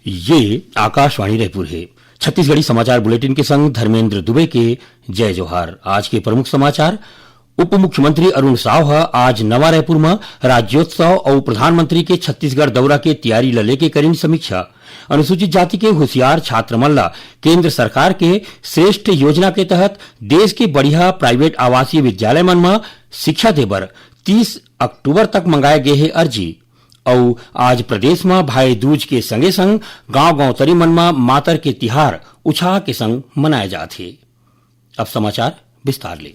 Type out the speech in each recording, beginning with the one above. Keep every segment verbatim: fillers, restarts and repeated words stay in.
ये आकाशवाणी रायपुर हे। छत्तीसगढ़ी समाचार बुलेटिन के संग धर्मेंद्र दुबे के जय जोहार। आज के प्रमुख समाचार। उप मुख्यमंत्री अरुण साव ह आज नवा रायपुर म राज्योत्सव अउ प्रधानमंत्री के छत्तीसगढ़ दौरा के तियारी ल लेके करिन समीक्षा। अनुसूचित जाति के होशियार छात्र मन ल केंद्र सरकार के श्रेष्ठ योजना के तहत देश के बढ़िया प्राइवेट आवासीय विद्यालय मन म शिक्षा दे बर तीस अक्टूबर तक मंगाए गे हे अर्जी। अउ आज प्रदेश म भाई दूज के संगे-संग गांव-गांव तरी मन म मातर के तिहार उछाह के संग मनाए जात हे। अब समाचार विस्तार ले।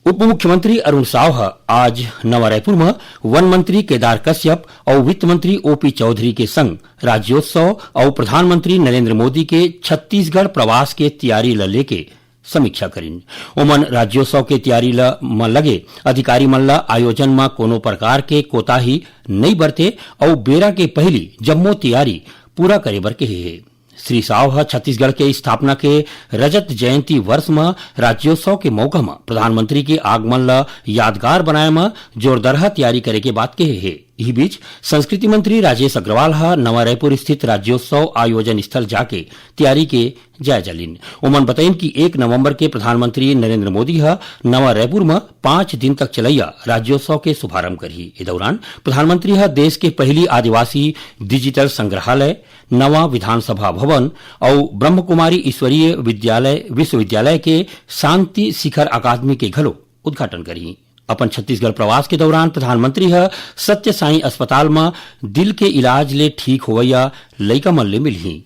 उप मुख्यमंत्री अरुण साव ह आज नवा रायपुर म वन मंत्री केदार कश्यप अउ वित्त मंत्री ओपी चौधरी के संग राज्योत्सव अउ प्रधानमंत्री नरेंद्र मोदी के छत्तीसगढ़ प्रवास के तियारी ल लेके समीक्षा करिन। ओमन राज्योत्सव के तियारी ल, म लगे अधिकारी मन ल आयोजन म कोनो प्रकार के कोताही नइ बरते अउ बेरा के पहिली जम्मो तियारी पूरा करे बर कहे हे। श्री साव ह छत्तीसगढ़ के स्थापना के रजत जयंती वर्ष म राज्योत्सव के मौका म प्रधानमंत्री के आगमन ल यादगार बनाए म जोरदरहा तियारी करे के बात कहे हे। इही बीच, संस्कृति मंत्री राजेश अग्रवाल ह नवा रायपुर स्थित राज्योत्सव आयोजन स्थल जाके तियारी के जायजा लीन। ओमन बताइन कि एक नवंबर के प्रधानमंत्री नरेंद्र मोदी ह नवा रायपुर म पांच दिन तक चलइया राज्योत्सव के शुभारंभ करही। ए दौरान प्रधानमंत्री ह देश के पहिली आदिवासी डिजिटल संग्रहालय, नवा विधानसभा भवन अउ ब्रह्मकुमारी ईश्वरीय विद्यालय, विश्वविद्यालय के शांति शिखर अकादमी के घलो उद्घाटन करही। अपन छत्तीसगढ़ प्रवास के दौरान प्रधानमंत्री ह सत्य साईं अस्पताल म दिल के इलाज ले ठीक होवइया लइका मन ले मिलही।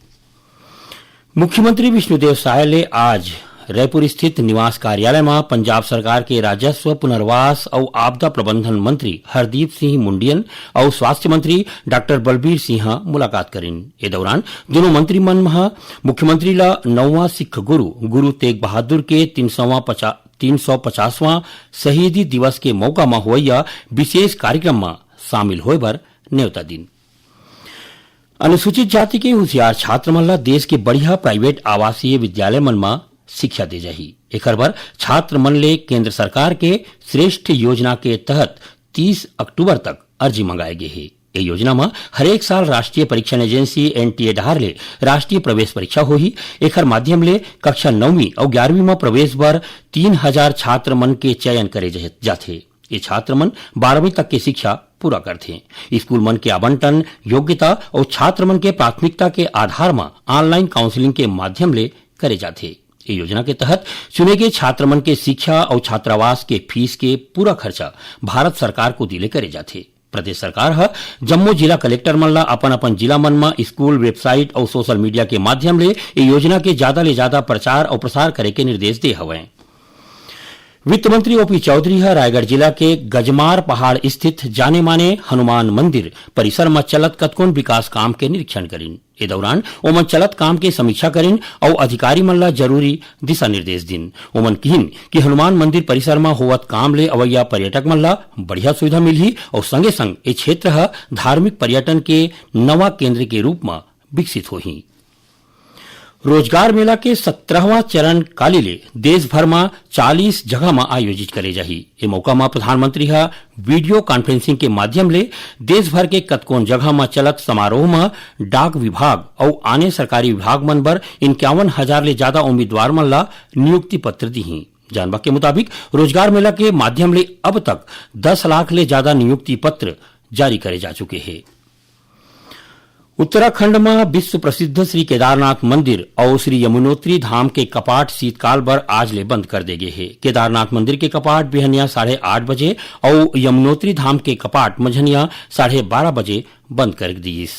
मुख्यमंत्री विष्णुदेव साय ले आज रायपुर स्थित निवास कार्यालय म पंजाब सरकार के राजस्व, पुनर्वास अउ आपदा प्रबंधन मंत्री हरदीप सिंह मुंडियन अउ स्वास्थ्य मंत्री डॉक्टर बलबीर सिंह ह मुलाकात करिन। ए दौरान दूनों मंत्री मन ह मुख्यमंत्री ल नौवां सिख गुरु, गुरु तेग बहादुर के तीन सौवां पचा-, तीन सौ पचासवां शहीदी दिवस के मौका म होवइया विशेष कार्यक्रम म शामिल होय बर नेवता दिन। अनुसूचित जाति के होशियार छात्र मन ल देश के बढ़िया प्राइवेट आवासीय विद्यालय मन म शिक्षा दे जाही। एखर बर छात्र मन ले केंद्र सरकार के श्रेष्ठ योजना के तहत तीस अक्टूबर तक अर्जी मंगाए गे हे। ए योजना म हरेक साल राष्ट्रीय परीक्षण एजेंसी, एनटीए, डहार ले राष्ट्रीय प्रवेश परीक्षा होही। एखर माध्यम ले कक्षा नौवीं अउ ग्यारहवीं म प्रवेश बर तीन हजार छात्र मन के चयन करे जाथे। ये छात्र मन बारहवीं तक के शिक्षा पूरा करथे। स्कूल मन के आवंटन, योग्यता अउ छात्र मन के प्राथमिकता के आधार म ऑनलाइन काउंसलिंग के माध्यम ले करे जाथे। ये योजना के तहत चुने गे छात्र मन के शिक्षा अउ छात्रावास के फीस के पूरा खर्चा भारत सरकार कोति ले करे जाथे। प्रदेश सरकार ह जम्मो जिला कलेक्टर मन ल अपन-अपन जिला मन म स्कूल वेबसाइट अउ सोशल मीडिया के माध्यम ले ये योजना के जादा ले जादा प्रचार अउ प्रसार करे के निर्देश दे हवय। वित्त मंत्री ओपी चौधरी ह रायगढ़ जिला के गजमार पहाड़ स्थित जाने माने हनुमान मंदिर परिसर म चलत कतकोन विकास काम के निरीक्षण करिन। ए दौरान ओमन चलत काम के समीक्षा करिन अउ अधिकारी मन ल जरूरी दिशा निर्देश दिन। ओमन किहिन कि हनुमान मंदिर परिसर म होवत काम ले अवइया पर्यटक मन ल बढ़िया सुविधा मिलही अउ संगे संग ए क्षेत्र ह धार्मिक पर्यटन के नवा केंद्र के रूप म विकसित होही। रोजगार मेला के सत्रहवां चरण काली ले देश भर म चालीस जगह म आयोजित करे जाही। ए मौका म प्रधानमंत्री ह वीडियो कॉन्फ्रेंसिंग के माध्यम ले देश भर के कतकोन जगह म चलत समारोह म डाक विभाग अउ आने सरकारी विभाग मन बर इंक्यावन हजार ले जादा उम्मीदवार मन ल नियुक्ति पत्र दिही। जानबा के मुताबिक, रोजगार मेला के माध्यम ले अब तक दस लाख ले जादा नियुक्ति पत्र जारी करे जा चुके हे। उत्तराखंड म विश्व प्रसिद्ध श्री केदारनाथ मंदिर अउ श्री यमुनोत्री धाम के कपाट शीतकाल बर आज ले बंद कर दे गे हे। केदारनाथ मंदिर के कपाट बिहनिया साढ़े आठ बजे अउ यमुनोत्री धाम के कपाट मंझनिया साढ़े बारह बजे बंद कर दिस।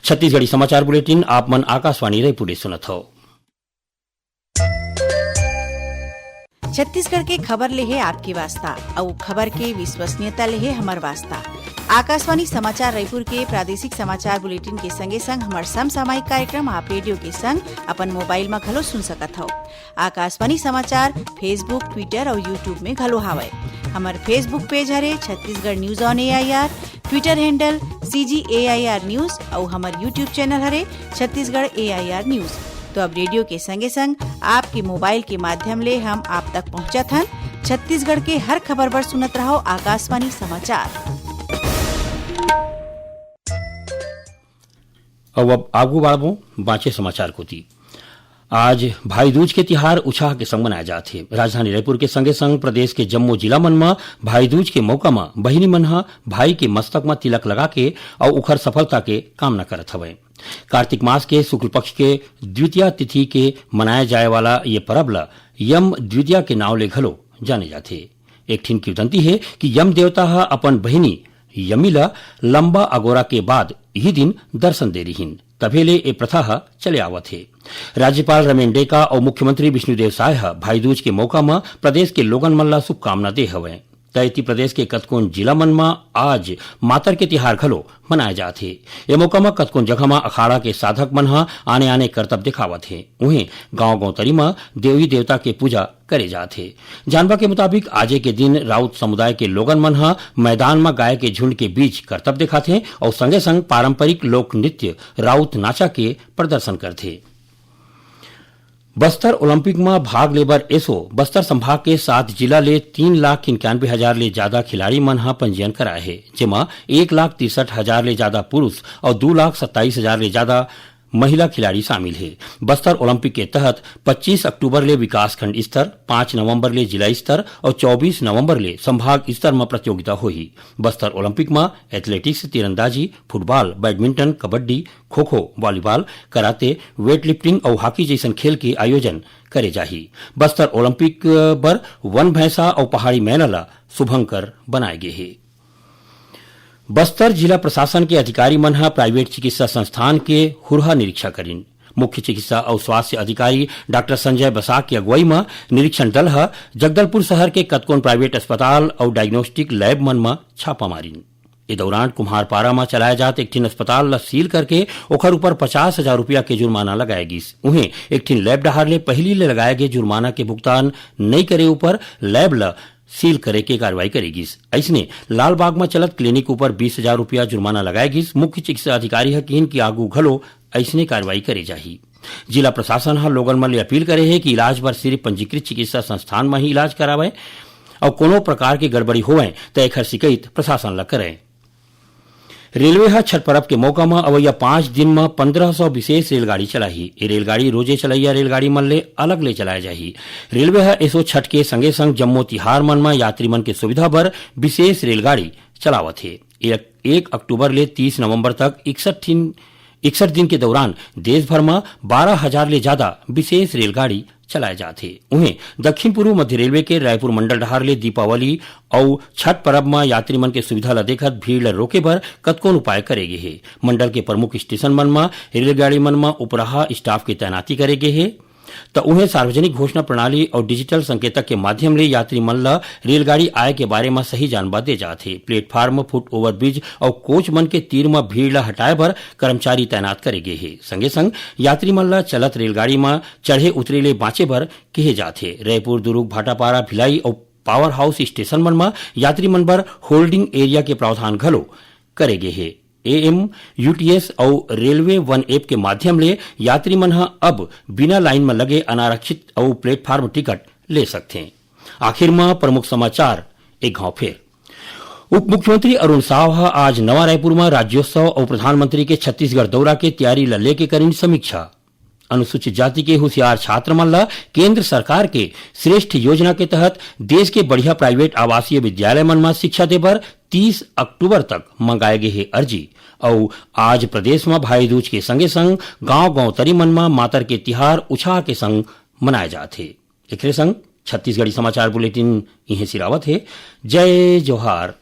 छत्तीसगढ़ी समाचार बुलेटिन आप मन आकाशवाणी रायपुर ले सुनत हव। छत्तीसगढ़ के खबर ले हे आपके वास्ता, अउ खबर के विश्वसनीयता ले हे हमर वास्ता। आकाशवाणी समाचार रायपुर के प्रादेशिक समाचार बुलेटिन के संगे संग हमर समसामयिक कार्यक्रम आप रेडियो के संग अपन मोबाइल म घलो सुन सकत हव। आकाशवाणी समाचार Facebook, Twitter अउ YouTube में घलो हावय। हमर Facebook पेज हरे Chhattisgarh news on AIR, Twitter handle CG AIR news अउ हमर YouTube चैनल हरे छत्तीसगढ़ एआईआर न्यूज। तो अब रेडियो के संगे संग आपके मोबाइल के माध्यम ले हम आप तक पहुंचत हन। छत्तीसगढ़ के हर खबर बर सुनत रहव आकाशवाणी समाचार। अब, अब आगू बाढ़बो बांचे समाचार कोती। आज भाई दूज के तिहार उछाह के संग मनाए जात हे। राजधानी रायपुर के संगे संग प्रदेश के जम्मो जिला मन म भाई दूज के मौका म बहिनी मन ह भाई के मस्तक म तिलक लगा के अउ उखर सफलता के कामना करत हवय। कार्तिक मास के शुक्ल पक्ष के द्वितीया तिथि के मनाए जाए वाला ये परब ल यम द्वितीया के नाव ले घलो जाने जाथे। एक ठिन किंवदंती हे कि यम देवता ह अपन बहिनी यमी ल लंबा अगोरा के बाद इही दिन दर्शन दे रिहिन, तभे ले ए प्रथा ह चले आवत हे। राज्यपाल रमेन डेका अउ मुख्यमंत्री विष्णुदेव साय ह भाई दूज के मौका म प्रदेश के लोगन मन ल शुभकामना दे हवय। तैती प्रदेश के कतकोन जिला मन म आज मातर के तिहार घलो मनाए जात हे। ए मौका म कतकोन जगह म अखाड़ा के साधक मन ह आने-आने करतब देखावत हे। उहें गांव-गौतरी म देवी देवता के पूजा करे जात हे। जानबा के मुताबिक आजे के दिन राउत समुदाय के लोगन मन ह मैदान म गाय के झुंड के बीच करतब देखाथे अउ संगे-संग पारंपरिक लोक नृत्य राउत नाचा के प्रदर्शन करथे। बस्तर ओलंपिक म भाग लेबर एसो बस्तर संभाग के सात जिला ले तीन लाख इक्यानवे हजार ले जादा खिलाड़ी मन ह पंजीयन कराए हे, जेमा एक लाख तिरसठ हजार ले जादा पुरुष अउ दू लाख सत्ताईस हजार ले जादा महिला खिलाड़ी शामिल हे। बस्तर ओलंपिक के तहत पच्चीस अक्टूबर ले विकासखंड स्तर, पाँच नवंबर ले जिला स्तर अउ चौबीस नवंबर ले संभाग स्तर म प्रतियोगिता होही। बस्तर ओलंपिक म एथलेटिक्स, तीरंदाजी, football, badminton, kabaddi, kho-kho, volleyball, karate, weightlifting अउ हॉकी जइसन खेल के आयोजन करे जाही। बस्तर ओलंपिक बर वन भैंसा अउ पहाड़ी मैना ल शुभंकर बनाए गे हे। बस्तर जिला प्रशासन के अधिकारी मन ह प्राइवेट चिकित्सा संस्थान के हुरहा निरीक्षण करिन। मुख्य चिकित्सा अउ स्वास्थ्य अधिकारी डॉक्टर संजय बसाक के अगुवाई म निरीक्षण दल ह जगदलपुर शहर के कतकोन प्राइवेट अस्पताल अउ डायग्नोस्टिक लैब मन म छापा मारिन। ए दौरान कुम्हारपारा म चलाए जात एक ठिन अस्पताल ल सील करके ओखर ऊपर पचास हजार रुपया के जुर्माना लगाए गिस। उहें, एक ठिन लैब डहार ले पहिली ले लगाए गे जुर्माना के भुगतान नइ करे ऊपर लैब ल सील करे के कार्रवाई करे गिस। अइसने, लालबाग म चलत क्लिनिक ऊपर बीस हजार रुपया जुर्माना लगाए गिस। मुख्य चिकित्सा अधिकारी ह किहिन कि आगू घलो अइसने कार्रवाई करे जाही। जिला प्रशासन ह लोगन मन ले अपील करे हे कि इलाज बर सिर्फ पंजीकृत चिकित्सा संस्थान म ही इलाज करावय अउ कोनो प्रकार के गड़बड़ी होवय, त एखर शिकायत प्रशासन ल करय। रेलवे ह छठ पर्व के मौका म अवइया पांच दिन म पंद्रह सौ विशेष रेलगाड़ी चलाही। ये रेलगाड़ी रोजे चलइया रेलगाड़ी मन ले अलग ले चलाए जाही। रेलवे ह एसो छठ के संगे संग जम्मो तिहार मन म यात्री मन के सुविधा बर विशेष रेलगाड़ी चलावत हे। एक, एक अक्टूबर ले तीस नवंबर तक इकसठ ठिन, इकसठ दिन के दौरान देश भर म बारह हजार ले जादा विशेष रेलगाड़ी चलाए जात हे। उहें, दक्षिण पूर्व मध्य रेलवे के रायपुर मंडल डहार ले दीपावली अउ छठ पर्व म यात्री मन के सुविधा ल देखत भीड़ ल रोके बर कतकोन उपाय करे गे हे। मंडल के प्रमुख स्टेशन मन म रेलगाड़ी मन म उपराहा स्टाफ के तैनाती करे गे हे। त उहें, सार्वजनिक घोषणा प्रणाली अउ डिजिटल संकेतक के माध्यम ले यात्री मन ल रेलगाड़ी आए के बारे म सही जानबा दे जात हे। प्लेटफार्म, फुट ओवरब्रिज अउ कोच मन के तीर म भीड़ ल हटाए बर कर्मचारी तैनात करे गे हे। संगे संग यात्री मन ल चलत रेलगाड़ी म चढ़े उतरे ले बांचे बर कहे जात हे। रायपुर, दुरूग, भाटापारा, भिलाई अउ पावर हाउस स्टेशन मन म यात्री मन बर होल्डिंग एरिया के प्रावधान घलो करे गे हे। एएम, यूटीएस अउ रेलवे वन ऐप के माध्यम ले यात्री मन ह अब बिना लाइन म लगे अनारक्षित अउ प्लेटफार्म टिकट ले सकथें। आखिर म प्रमुख समाचार एक घांव फेर। उप मुख्यमंत्री अरुण साव ह आज नवा रायपुर म राज्योत्सव अउ प्रधानमंत्री के छत्तीसगढ़ दौरा के तैयारी ल लेके करिन समीक्षा। अनुसूचित जाति के हुसियार छात्र मन ल केंद्र सरकार के श्रेष्ठ योजना के तहत देश के बढ़िया प्राइवेट आवासीय विद्यालय मन म शिक्षा दे बर तीस अक्टूबर तक मंगाए गे हे अर्जी। अउ आज प्रदेश म भाई दूज के संगे संग गांव-गांव तरी मन म मातर के तिहार उछाह के संग मनाए जात हे। एकरे संग छत्तीसगढ़ी समाचार बुलेटिन इहें सिरावत हे। जय जोहार।